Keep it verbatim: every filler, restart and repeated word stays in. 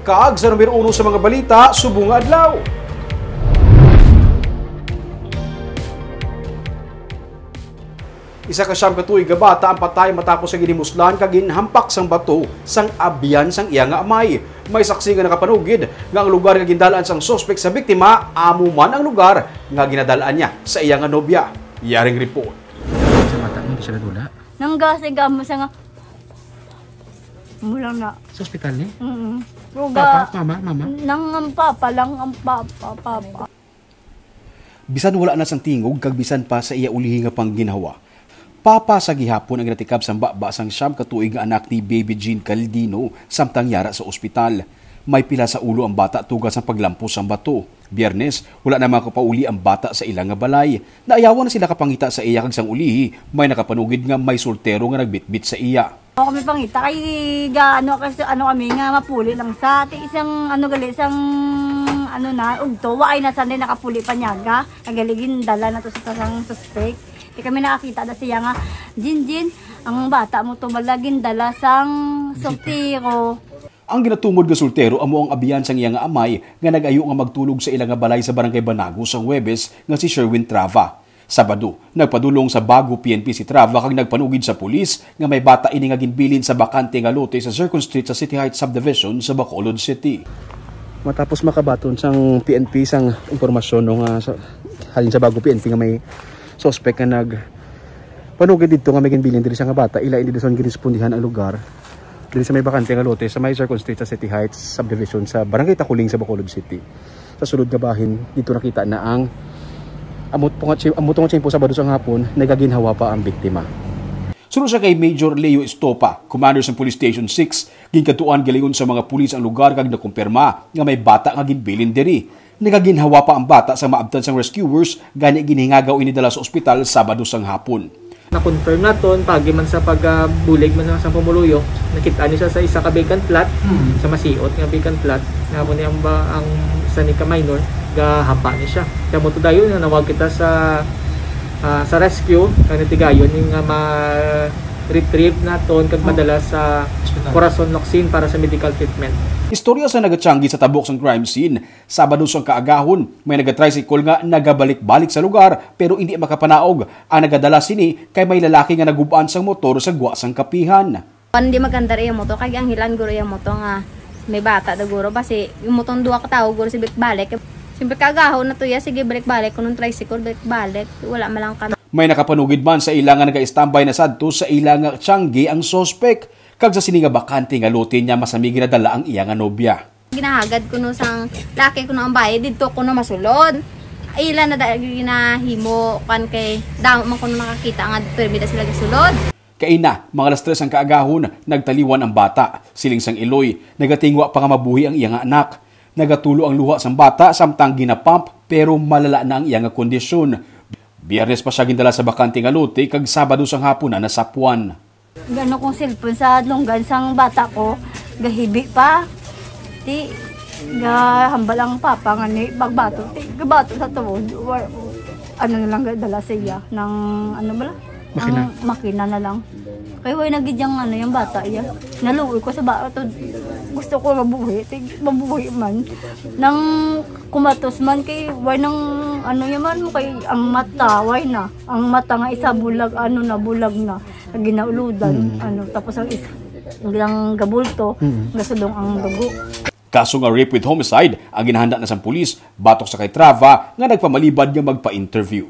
Kaag sa numero uno sa mga balita subong nga adlaw. Isa ka siyam ka tuig nga bata ang patay matapos nga ginhimuslan kag ginhampak sang bato sang abyan sang iya nga amay. May saksi nga nakapanugid nga ang lugar nga gindal-an sang suspek sa biktima amo man ang lugar nga ginadal-an niya sa iya nga nobya. Yaring report. Sa bata mo, hindi siya nadula? Nanggasig ka mo siya nga. Mula na. Sa ospital ni? Mm. Papa, mama, mama? Nang ang papa lang, ang papa, papa. Bisan wala na sang tingog kag bisan pa sa iya ulihi nga pangginhawa, papa sa gihapon ang natikab sang baba sang siyam ka tuig nga anak ni Baby Jean Caldino samtang yara sa ospital. May pila sa ulo ang bata tungod sang paglampos sang bato. Biyernes, wala na makapauli ang bata sa ila nga balay. Naayawan na sila kapangita sa iya kag sang ulihi, may nakapanugid nga may soltero nga nagbitbit sa iya. Ako kami pangita kay ga-, ano, kasi ano kami nga mapuli lang sa ti isang ano gali sang ano na ugto, waay na sanay nakapuli pa niyaga. Ang galigin dala na to sa sang suspect. Di kami nakakita da siya nga, "Jin, Jin, ang bata mo to malagin dala sang soltero." Ang ginatumod nga soltero amo ang abyan sang iya nga amay nga nag-ayo nga magtulog sa ila nga balay sa Barangay Banago sang Huwebes nga si Sherwin Trava. Sabado, nagpadulong sa Bago P N P si Trava kag nagpanugid sa pulis nga may bata ini nga ginbilin sa bakante nga lote sa Circon Street sa City Heights Subdivision sa Bacolod City. Matapos makabaton sang P N P sang impormasyon, no, nga sa, halin sa Bago P N P nga may suspek nga nagpanugid didto nga may ginbilin diri sa nga bata, ila ini dason girespondihan ang lugar diri sa may bakante nga lote sa may Circon Street sa City Heights Subdivision sa Barangay Taculing sa Bacolod City. Sa sulod nga bahin, dito nakita na ang amo to nga tsi-, amo to nga tiyempo, Sabado sang hapon, nagaginhawa pa ang biktima. Suno sa kay Major Leo Estopa, commander sa Police Station six, ginkadtuan gilayon sa mga pulis ang lugar kag nakumpirma nga may bata nga ginbilin diri. Nagaginhawa pa ang bata sa maabtan sang rescuers, gani ginhingagaw ini dala sa ospital Sabado sang hapon. Na-confirm naton, paagi man sa pagbulig man sa pumuluyo, nakit-an ni siya sa isa ka vacant lot, Hmm. sa masiot nga vacant lot, nga amo ni ang ba, ang isa ni ka minor, gahapa ni siya. Kaya mo to dayon, nanawag kita sa, ah, sa rescue, kag natigayon ni nga ma-retrieve naton kag Oh. madala sa Hospital. Corazon Locsin para sa medical treatment. Istorya sa nagatiyanggi sa tabok sang crime scene, Sabado sang kaagahon, may nagatricycle nga nagabalik-balik sa lugar pero indi makapanaog ang nagadala sini kay may lalaki nga nagub-an sang motor sa gwa sang kapihan. Kuan, di magandar iya motor, kag ang hilan guro iya motor nga may bata daw guro, basi yung motor duha ka tawo guro si balik-balik. Siyempre kaagahon na to iya, sige balik-balik kuno tricycle, balik-balik, wala man lang kami. May nakapanugid man sa ila nga naga-istambay na sadto sa ila nga tiyanggi ang suspek, kag sa sini nga bakante nga lote niya masami ginadala ang iya nga nobya. Ginahagad kuno sang laki kuno ang bayi, didto kuno masulod. Ila na da ginahimo, kan kay damo man kuno nakakita nga permi da sila gasulod. Kaina, mga alas tres ang kaagahon, nagtaliwan ang bata. Siling sang iloy, nagatingwa pa nga mabuhi ang iya nga anak. Nagatulo ang luha sang bata samtang ginapump, pero malala na ang iya nga kondisyon. Biyernes pa siya gindala sa bakante nga lote kag Sabado sang hapon na nasapuan. Gano kong cellphone sa lunggan sang bata ko, gahibi pa. Ti, gahambal ang papa nga ni pagbato. Ti, gabato sa tuod. Wa-, ano na lang dala sa iya ng, ano bala? Makina. Ang makina na lang. Kay way na gid yang, ano, yung bata iya. Naluoy ko sa bata to. Gusto ko mabuhi. Ti, mabuhi man. Nang kumatos man kay way nang, ano, yung man mo kay ang mata, way na. Ang mata nga isa bulag, ano na, bulag na. Ginauludan, Mm. ano, tapos ang isa, ang gabulto, Mm. gasulong ang dugo. Kaso nga rape with homicide ang ginahanda na sang pulis batok sa kay Trava nga nagpamalibad nga magpa-interview.